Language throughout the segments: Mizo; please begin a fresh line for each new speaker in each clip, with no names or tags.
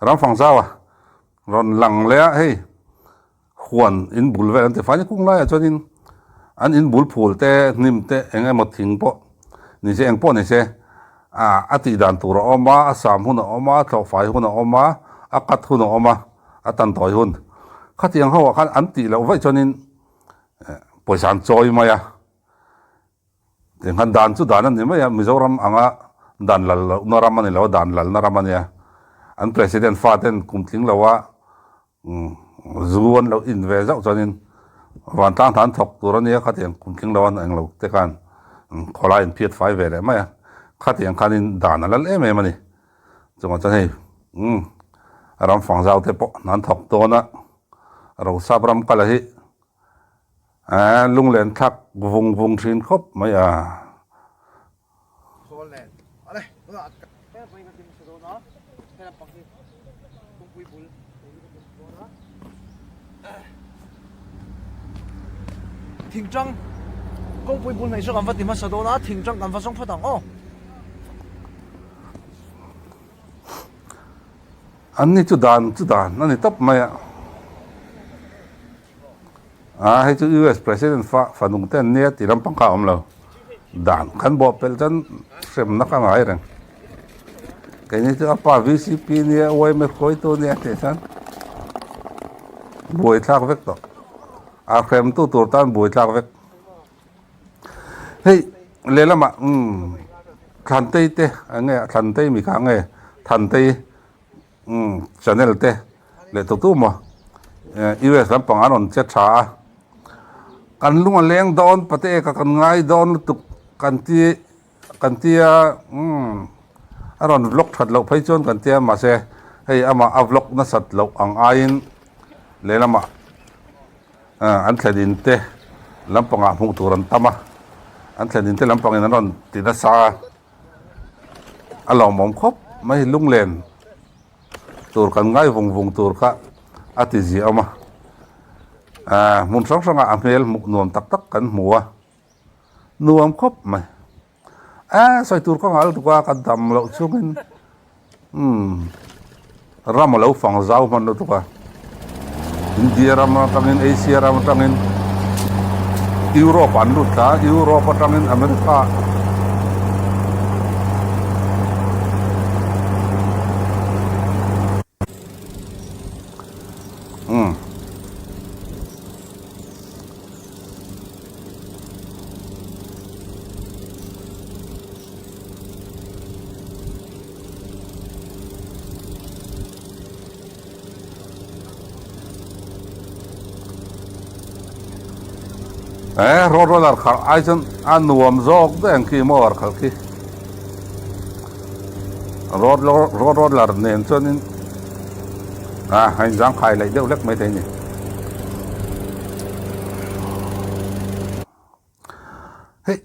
Ramfang zau a rawn lang leh a hei huan in bul vel an ti fai ni kung laiah chuanin an in bul phul te hnim te eng emaw thing pawh ni se eng pawh ni se ah a tih dan tur a awm a a sam hun a awm a thlawh fai hun a awm a a cut hun a awm a a tan tawi hun khatiang ho ah khan an tih loh vaih chuanin pawisa an chawi mai a. Engkhan dan chu dan a ni mai a, Mizoram anga dan lal lohna ram a ni lo a, dan lalna ram a nia. An President faten kum tling loa zu an lo in ve zauh chuanin vantlang hna an thawk tur a nia, khatiang kum tling lo an eng lo te khan khawlai an phiat fai ve leh mai a, khatiang khanin dan a lal em em a ni. Chungah chuan hei ram fang zau te pawh hna an thawk dawn a, Rosap ram kala hi Aaa lunglen thlak vung vung thin khawp mai a.
Thingtang kawngpui bul hnaih chu kan va ti hmasa dawn a, thingtang kan va zawng phawt ang aw.
An ni chu dan chu dan a ni tawp mai a. A hei chu US President fa fanung te an nia tih lampang kha a awm lo. Dan kan bawh pelh chuan hremna ka ngai reng. Keini chu a pa VCP nia YMF hruaitu nia tih chuan buai thlak vek tawh. A hremtu tur tan buai thlak vek. Hei lehlamah umm Thlantei te eng nge Thlantei mi kha nge Thantei Umm channel te leh tu tu maw US lampang an rawn che tha a, kan lung a leng dawn pate ka kan ngai dawn lutuk kan ti kan tia umm a rawn vlog that loh phei chuan kan tia mahse hei amah a vlog nasat loh ang aiin lehlamah an thlen in te lampangah hmuh tur an tam a, an thlen in te lampangin an rawn ti nasa a. A lawmawm khawp mai lunglen tur kan ngai vung vung tur kha a ti ziah awm a ah hmun hrang hrangah a hmel hmuh nuam tak tak kan hmu a nuam khawp mai ah sawi tur ka nghal tuk a ka dam loh chungin umm ram a lo fang zau hman lutuk a India ram atangin Asia ram atangin Europe an lut thla a Europe atangin America umm. Eh road roller khalh ai chuan a nuam zawk daih ang khi mower khalh khi road road roller nen chuanin ah a inzangkhai laih deuh hlek maithei a ni. Hei.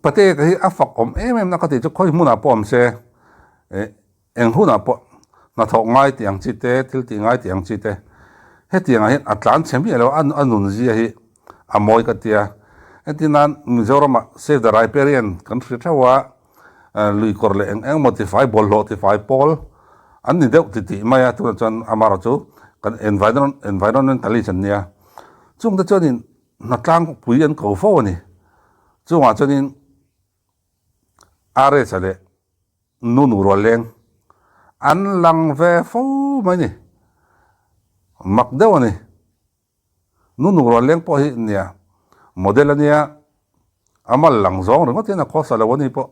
Pate ka hi a fak awm em em na ka tih chu khawi hmunah pawh awm se eh eng hunah pawh hnathawh ngai tih ang chi te thil tih ngai tih ang chi te hetiang ah hian a tlan chhe miah lo a a nun zia hi a mawi ka tia entir nan Mizoram ah save the riparian kan hria theuh a lui kawr leh eng eng emaw tifai bawlhhlawh tifai pawl an ni deuh ti tih mai a tunah chuan amaherawhchu kan environment environmentalist an nia chungte chuanin Hnatlang pui an ko fo a ni. Chungah chuanin RS-a leh Nunu Rualleng an lang ve fo mai ni. Mak deuh a ni. Nunu Rualleng pawh hi nia model a nia, a mal lang zawng ringawt hian a khawsa lo a ni pawh.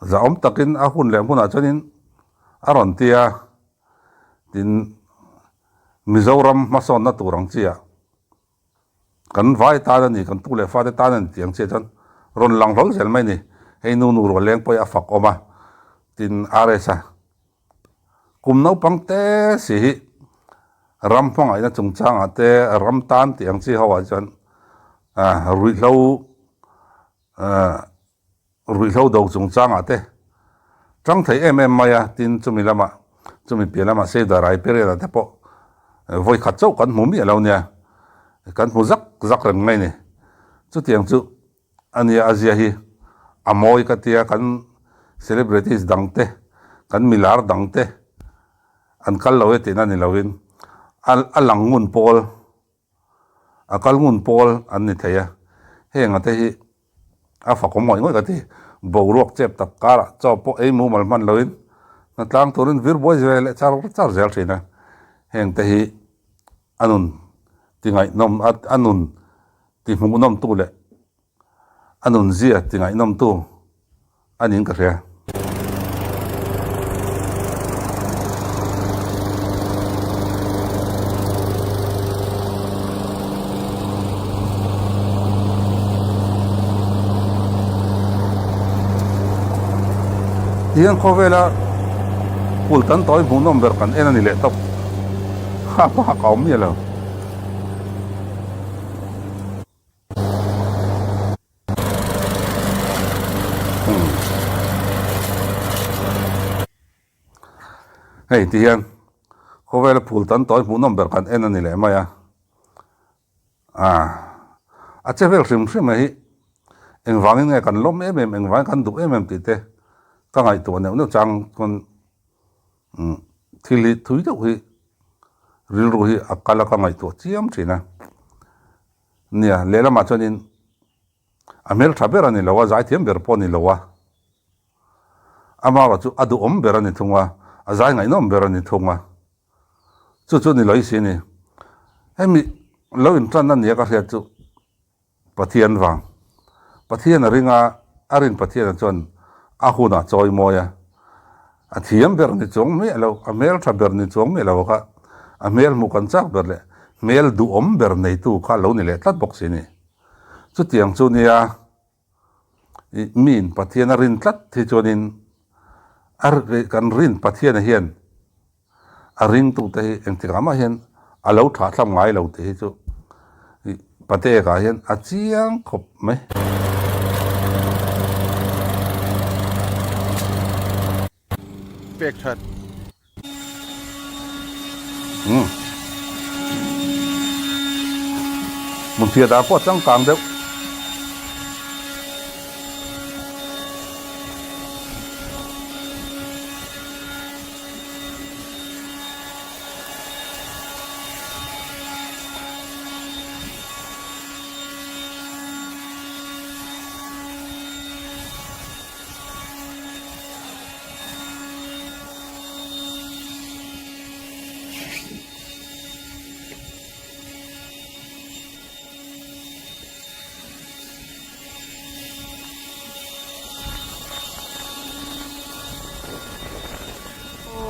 Zahawm takin a hun leh hmunah chuanin a rawn ti a, tin Mizoram hmasawnna tur ang chiah kan vai tan a ni, kan pu leh fate tan a ni tih ang chiah chuan rawn lang hlawl zel mai a ni. Hei nu nu rual leng pawhin a fak awm a, tin RS a kum naupang te si hi ram hmangaihna chungchangah te ram tan tih ang chi ho ah chuan ruihhlo Ruihhlo do chungchangah te tang thei em em mai a, tin chumi lamah chumi piah lamah Save the Riparian ah te pawh vawi khat chauh kan hmu miah lo nia, kan hmu zak zak reng mai ni. Chutiang chu a nia a zia hi a mawi ka tia kan celebrities dang te, kan milar dang te. An kal lo e tihna ni loin a lang ngun pawl, a kal ngun pawl an ni thei a. Heng ate hi a fakawm ngawih ngawih ka ti. Boruak chep tak karah chaw pawh ei mumal hman loin hnatlang turin vir buai ve leh char char zel thin a. Heng te hi a nun ti ngaihnawm a nun ti hmuhnawmtu leh A nunzia ti ngaihnawmtu a niin ka hria. Tihian khawvela kul tan tawi hmuhnawm ber kan en a ni leh tawp. Ha bak a awm miah lo. Hei ti hian khawvela phul tan tawi hmuhnawm ber kan en a ni leh mai a, ah a che vel hrim hrim a hi engvangin nge kan lawm em em engvangin kan duh em em tih te ka ngaihtuah neuh neuh chang chuan thil hi thui deuh hi rilru hi a kal a ka ngaihtuah chiam thin a. Nia, lehlamah chuanin a hmeltha ber a ni lo a, zaithiam ber pawh a ni lo a, amaherawh chu a duhawm ber a ni thung a, a zai ngaihnawm ber a ni thung a, chu chu ni lo i si a ni. Hemi lo intanna nia ka hriat chu Pathian vang. Pathian a ring a, a rin Pathiana chuan a hunah chawi mawi a, A thiam ber ni chuang miah lo, a hmel tha ber ni chuang miah lo kha, a hmel hmuh kan chak ber leh hmel duhawm ber neitu kha lo ni leh tlat bawk si ni. Chutiang chu nia i miin Pathian a rin tlat hi chuanin a kan rin Pathiana hian A ringtute hi engtikah mah hian a lo thah thlam ngai lo tih hi chu Patekah hian a chiang khawp mai.
Pek that.
Umm. Hmunphiah dah pawh a changkang deuh.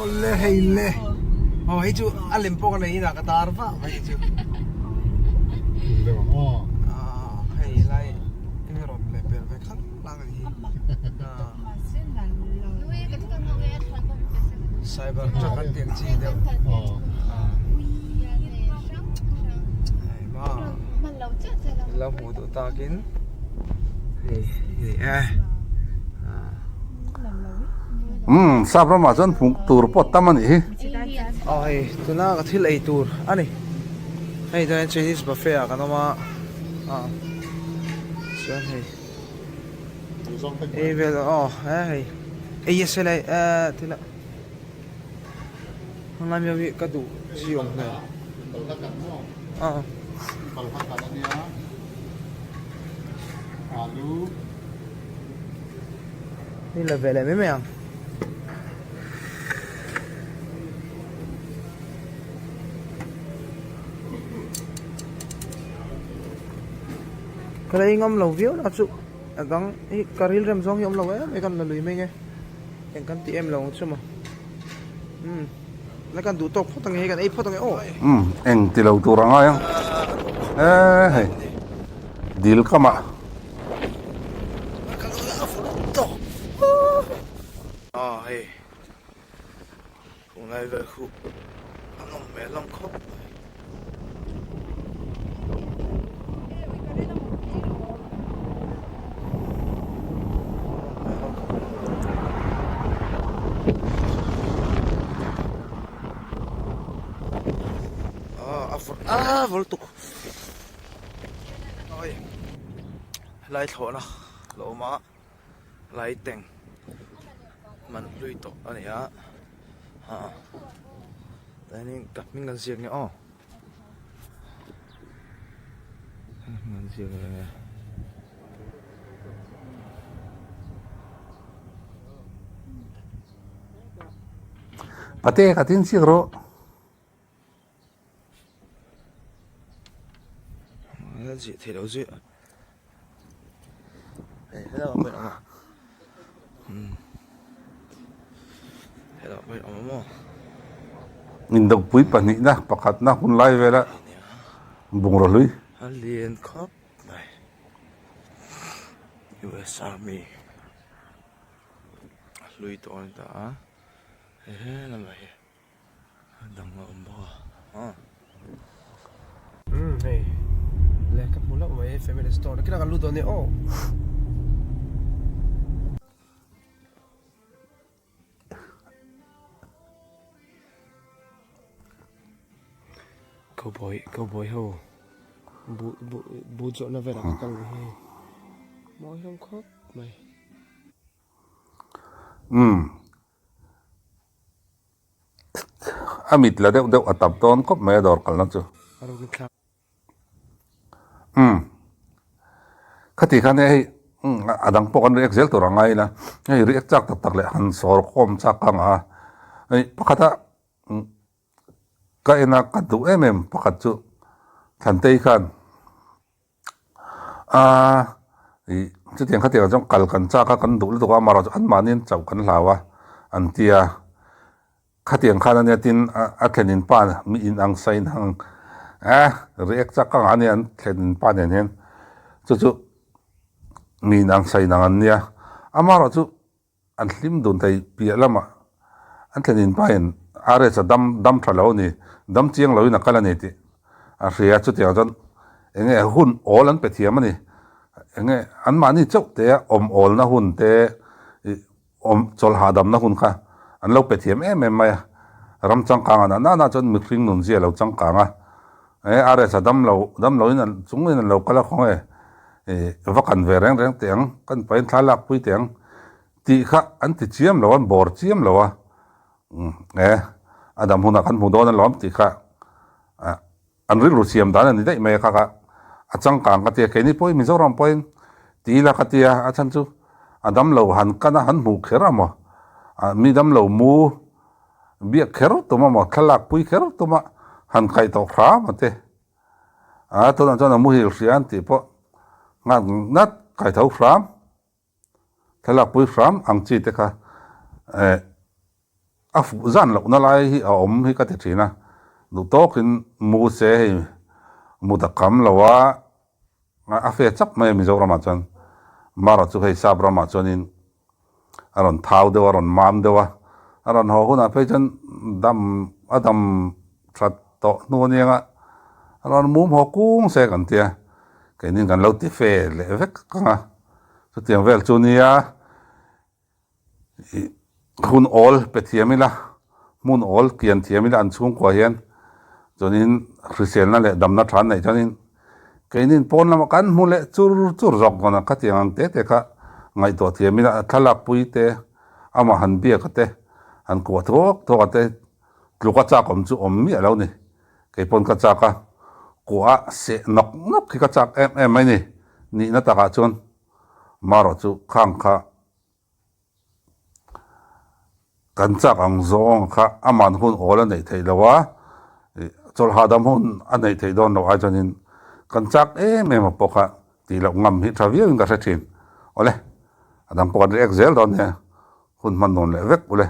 Awle hei le aw hei chu a lem pawh ka nei inah ka tar vah mai chu hei lai eng rawn leh pel ve khang lang a ni hi cyber truck an tih ang chi deuh hei maw lo hmuh duh takin hei ni e
Umm sap ramah chuan hmuh tur pawh tam a nih hi.
Aw hei tuna ka thil ei tur a ni hei chuan Chinese buffet ah kan awm a ah chuan hei ei vel aw he hei ei a se lai eh thil a hmanlai miau hi ka duh chi awm hmel aw. Ni la ve leh mai mai ang. Ka la ei ngam lo viau na chu a dang hi ka ril rem zawng hi awm lo em mai kan la lui mai nge eng kan ti em lo ang chu maw umm la kan duh tawk phawt ang nge kan ei phawt ang nge aw.
Umm eng ti lo tur a ngai ang e hei dil kamah.
Aw hei Khung lai vel khu a nawm hmel hlawm khawp mai. A vawr tuk helai thlawhna a awm a. Lai teng man hlui tawh a ni a ah. Tah hianin ka hming an ziak nge aw. Ka hming an ziak nge.
Pate ka tin chiak rawh.
A ziah theih loh zui hei helai ah pawh a awm a umm helai ah pawh a awm a maw.
Indopui pahnihna pakhatna hun lai vela bungraw hlui.
A lian khawp mai US Army a hlui tawh a ni ta a he lamah hi. A dang a awm bawk a aw. Umm hei le ka hmu hlauh mai family store nakinah kan lut dawn nia aw. Cowboy cowboy ho buh buh buh zawrhna velah ka kal ni hi mawi hlawm khawp mai.
Umm. A mit la deuh deuh a tam dawn khawp mai a dawr kalna chu. Umm. Khati khan hei a dang pawh kan react zel tur a ngai ila hei react chak tak tak leh han sawr khawm chak kha ang a. Hei pakhata ka en a ka duh em em pakhat chu Thlantei khan A ih chutiang khatiang ah chuan kal kan chak a kan duh lutuk a amaherawhchu chu anmahni an chauh kan hlau a an ti a khatiang khan ania tin a thlen in pa mi in ang sa in ang eh react chak ka ngah ania an thlen in pa nen hian chu chu mi in ang sa in ang an nia amaherawhchu. An hlim dun thei piah lamah an thlen in pain RS a dam dam tha lo a ni, dam chiang loin a kal a ni tih a hria. Chutiang chuan eng nge hun awl an pe thiam a ni. Eng nge anmahni chauh te a awm awlna hun te ih awm chawlh hahdamna hun kha an lo pe thiam em em mai a. Ram changkang a nahna nahna chuan mihring nun zia a lo changkang a. E RS a dam lo dam loin an chungin an lo kal a khaw nge ih va kan ve reng reng teh ang kan pain thla lak pui teh ang tih kha an ti chiam lo an bawr chiam lo a e a dam hunah kan hmu dawn alawm tih kha ah an rilru siam dan a ni daih mai a kha kha a changkang ka tia keini pawhin Mizoram pawhin ti ila ka tia a chhan chu a dam lo han kan a han hmuh kher a maw ah mi dam lo mu Biak kher tum a maw, thlalak pui kher tum a, han kaih tawh hram a te. A tunah chuan a muhil hria an tih pawh nghat ngat kai tho hram, thlalak pui hram ang chi te kha eh a fuh zan lohna lai hi a awm hi ka ti thin a, duh tawkin mu se hei mut a kam lo a, a fe chap mai a Mizoramah chuan, Mara chu hei sap ramah chuanin a rawn thau deuh a, a rawn mam deuh a, a rawn haw hunah phei chuan dam a dam that tawh hnu aniang a, a rawn mum haw kung se kan tia, keinin kan lo ti fe leh vek ang a, chutiang vel chu nia ih hun awl pe thiam ila, hmun awl kian thiam ila an chhungkua hian chuanin hriselna leh damna tha an neih chuanin Keinin pawn lamah kan hmu leh chur chur zawk dawn a, khatiang ang te te kha ngaihtuah thiam ila a thlalak pui te, amah han biak a te, han kuah thuak thuak a te, tluk a chak awm chu awm miah lo ni. Kei pawn ka chak a, kuah a seh nawk nawk hi ka chak em em mai ni, nihna takah chuan marawh chu khang kha Kan chak ang zawng kha aman hun awl a neih theih lo a, chawlh hahdam hun a neih theih dawn loh ai chuanin kan chak em em a pawh kha tih loh ngam hi tha viauin ka hre thin. Awle, a dang pawh kan react zel dawn nia, hun hman nuam leh vek ule.